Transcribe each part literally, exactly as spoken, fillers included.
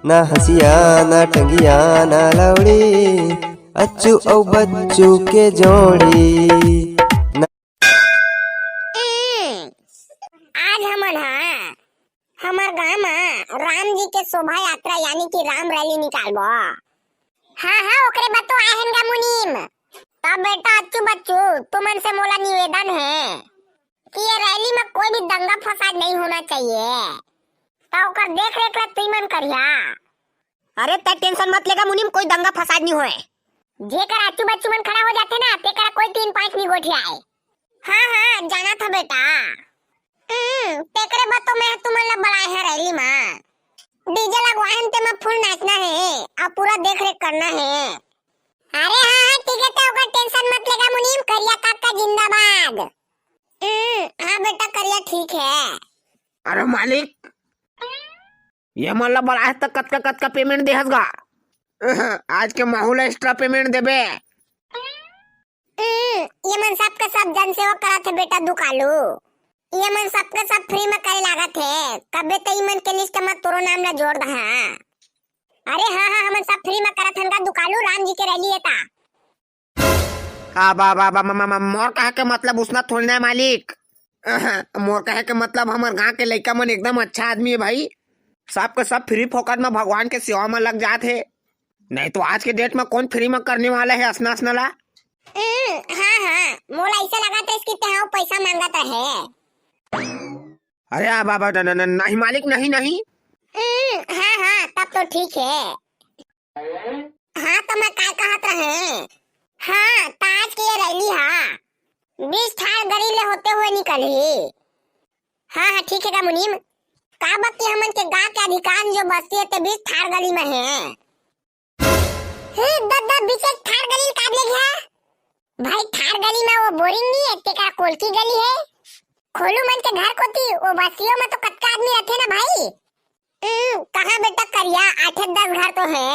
ना हँसिया, ना टंगिया, ना लौड़ी, अच्छू अउ बच्चू के जोड़ी। ना आज हमन ह हमर गांव म राम जी के शोभा यात्रा यानी कि राम रैली निकालबो। हाँ, हाँ, ओकरे बर तो आए हन गा मुनीम। तब बेटा अच्छू बच्चू, तुमन से मोला निवेदन हे कि ये रैली म कोई भी दंगा फसाद नहीं होना चाहिए। त ओकर देख रेख ला तुई मन करिहा। अरे तै tension मत लेगा मुनीम, कोई दंगा फसाद नहीं होए। जेकर अच्छू बच्चू मन खड़ा हो जाथे ना, तेकरा कोई तीन पाँच नहीं गोठियाए। हाँ, हाँ, जाना था बेटा। हम्म, तेकरे बर तो मैं तुमन ला बलाए हंव रैली मा। DJ लगवाए हन, तेमा full नाचना हे अउ पूरा देख रेख करना हे। अरे हाँ, हाँ, ठीक हे, ते ओकर tension मत लेगा मुनीम, करिया काका जिंदाबाद। हम्म, हाँ बेटा, करिया ठीक हे। अरे मालिक, ये मन ला बलाए हस त कतका कतका payment देहस गा? आज के माहौल extra payment देबे। हम्म, ये मन सब के सब जनसेवा करत हे बेटा दुकालू। ये मन सब के सब free में करे लागत हे। कबे त ई मन के list में तोरो नाम ला जोड़ दहा। अरे हाँ, हाँ, हमन सब free में करत हन गा दुकालू, राम जी के रैली हे ता। हाँ, बा, बा, बा, म, म, म, मोर कहे के मतलब उसना थोड़ी ना हे मालिक। मोर कहे के मतलब हमर गांव के लइका मन एकदम अच्छा आदमी हे भाई। सब के सब free फोकट में भगवान के सेवा में लग जात हे। नहीं तो आज के date में कौन free में करने वाला हे असना असना ला? हम्म, हाँ, हाँ, मोला ऐसा लगा था इसकी तहां पैसा मांगत रहे। अरे आ बाबा, न, न, न, नहीं मालिक, नहीं, नहीं। हम्म, हाँ, हाँ, तब तो ठीक हे। हाँ, तो मैं काय कहत रहे? हाँ, त आज के ये रैली हा बीस ठार गली ले होते हुए निकलही। हाँ, हाँ, ठीक हे गा मुनीम। काबर कि हमन के गांव के अधिकांश जो बस्ती हे, ते बीस ठार गली में हे। हे दद्दा, बीस एक ठार गली काबर ले गया? भाई, ठार गली में वो बोरिंग नहीं हे, तेकरा कोलकी गली हे। खोलू मन के घर कोती, वो बस्तियों में तो कतका आदमी रथे ना भाई। हम्म, कहाँ बेटा करिया, आठ दस घर तो हे।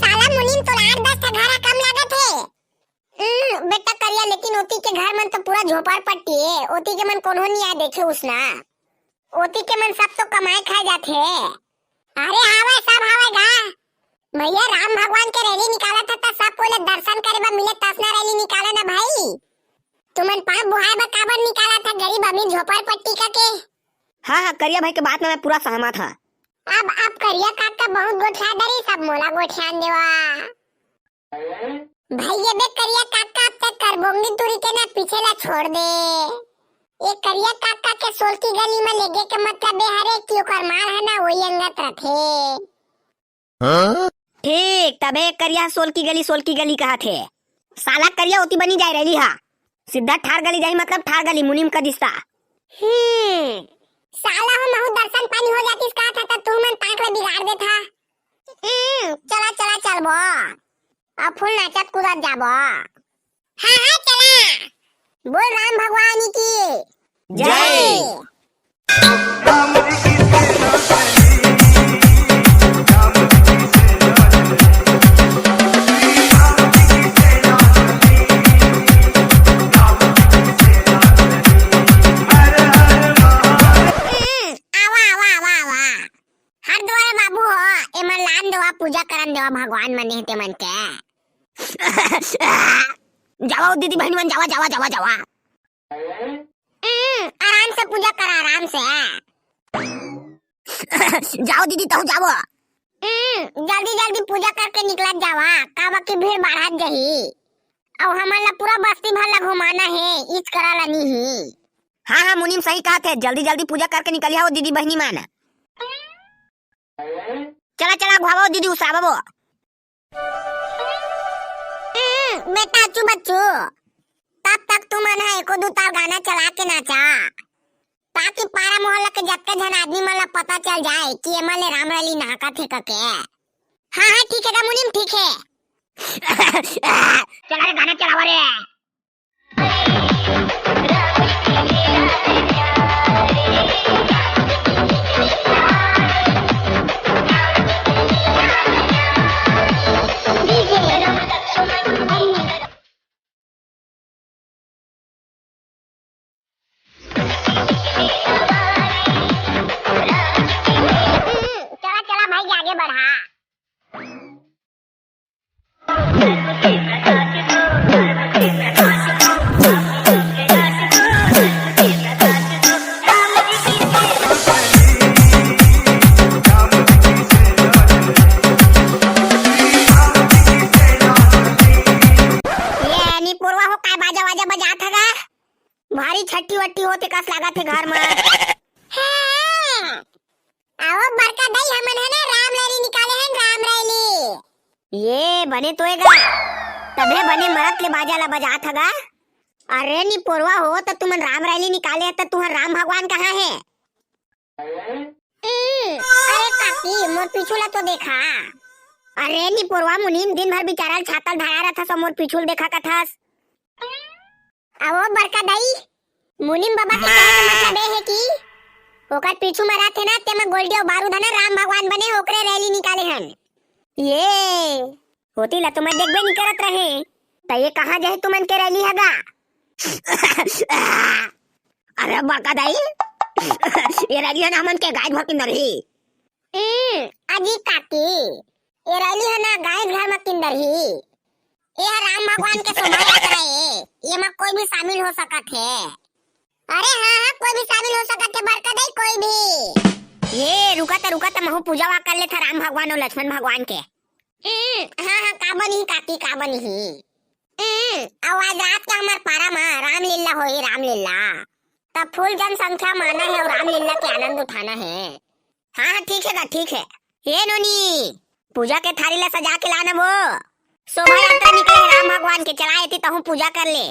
साला मुनीम, तोला आठ दस ठा घर हा कम लागत हे। हम्म, बेटा करिया, लेकिन ओती के घर मन तो पूरा झोपड़पट्टी हे, ओती के मन कोनो नहीं आए देखे उसना। ओती के मन सब तो कमाए खाए जाथे। अरे हावय, सब हावय गा। भैया, राम भगवान के रैली निकालत हे त सब कोई ले दर्शन करे बर मिले, तसना रैली निकाले ना भाई। तुमन पाप बुहाए बर काबर निकालत हे, गरीब अमीर झोपड़पट्टी का के? हाँ, हाँ, करिया भाई के बात में मैं पूरा सहमत हूँ। अब, अब करिया काका बहुत गोठिया डरी, सब मोला गोठियान देवा। भाई, ये बे करिया काका, अब तक करबोंगी तुरी के ना पीछे ला छोड़ दे। ये करिया काका के सोलकी गली में लेगे के मतलब ये हरे कि ओकर माल है ना वही अंगत रथे। ठीक, तबे करिया सोलकी गली, सोलकी गली कहा थे। साला करिया ओती बनी जाए रैली हा। सीधा ठार गली जाही मतलब ठार गली मुनीम का दिस्ता। हम्म, साला हो महू दर्शन पानी हो जातिस कहा था, त तू मन ताक ले बिगाड़ देथा। हम्म, चला, चला, चलबो। अब फुल नाचत कूदत जाबो। हाँ, हाँ, चला। बोल राम भगवान की जय। हम्म, आवा, आवा, आवा, आवा। हर दुआरे बाबू हो, एमन लान देवा, पूजा करन देवा भगवान मन हे तेमन के। जावा दीदी बहनी मन, जावा, जावा, जावा, जावा। हम्म, आराम से पूजा करा, आराम से। जाओ दीदी, तहु जाओ। हम्म, जल्दी जल्दी पूजा करके निकलत जावा, काबर कि भीड़ बढ़त जाही। अउ हमन ला पूरा बस्ती भर ला घुमाना हे, इच करा ला नी ही। हाँ, हाँ, मुनीम सही कहा थे, जल्दी जल्दी पूजा करके निकलिया हो दीदी बहनी मन। चला, चला, घुमाओ दीदी, उसाबो। हम्म, बेटा अच्छू बच्चू, तब तक तुमन ह एको दू ताल गाना चला के नाचा, ताकि पारा मोहल्ला के जतके झन आदमी मन ला पता चल जाए कि एमन ले राम रैली नाहकत हे कके। हाँ, हाँ, ठीक हे गा मुनीम, ठीक हे। चला रे, गाना चलावा रे। थे घर में। हाँ। अहो बड़का दाई, हमन ह ना राम रैली निकाले हन, राम रैली। ये बने तो एगा, तभे बने मरत ले बाजा ला बजात हगा। अरे निपोरवा हो, त तुमन राम रैली निकाले ह, त तुहर राम भगवान कहाँ हे? हम्म, अरे काकी, मोर पीछू ला तो देखा। अरे निपोरवा मुनीम, दिन भर बिचारा ल छाता ल धरा रथस अउ मोर पीछू ल देखा कथस। अहो बड़का दाई, मुनीम बाबा के कहे के मतलब ए हे कि ओकर पीछू म रथे ना, तेमा गोल्डी अउ बारूद ह ना राम भगवान बने, ओकरे रैली निकाले हन। ये होती ला तो मैं देखबे नहीं करत रहे, त ये कहाँ जाही तुमन के रैली हगा? अरे बड़का दाई, ये रैली ह ना हमन के गाय भर किंदरही। हम्म, अजी काकी, ये रैली ह ना गाय घर म किंदरही। ये ह राम भगवान के शोभा यात्रा ए, ये म कोई भी शामिल हो सकत हे। अरे हाँ हाँ, कोई भी शामिल हो सकत हे बड़का दाई, कोई भी। ये रुका त, रुका त, महू पूजा वा कर लेथा राम भगवान अउ लक्ष्मण भगवान के। हम्म, हाँ हाँ, का बनी काकी, का बनी? हम्म, अउ आज रात के हमर पारा म रामलीला होही, रामलीला। त फुल जनसंख्या म आना हे अउ रामलीला के आनंद उठाना हे। हाँ हाँ, ठीक हे गा, ठीक हे। ये नोनी, पूजा के थारी ला सजा के लाना वो। शोभा यात्रा निकले हे राम भगवान के, चला एती तहूँ पूजा कर ले।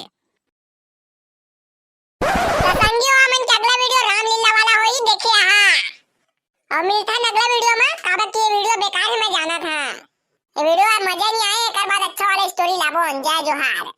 त संगियो, हमन के अगला वीडियो रामलीला वाला होही, देखे आहा। अउ मिलथन अगला वीडियो म, काबर कि ये वीडियो बेकार हे, मैं जानत हँव। ये वीडियो म मजा नहीं आए, एकर बाद अच्छा वाला स्टोरी लाबोन। जय जोहार।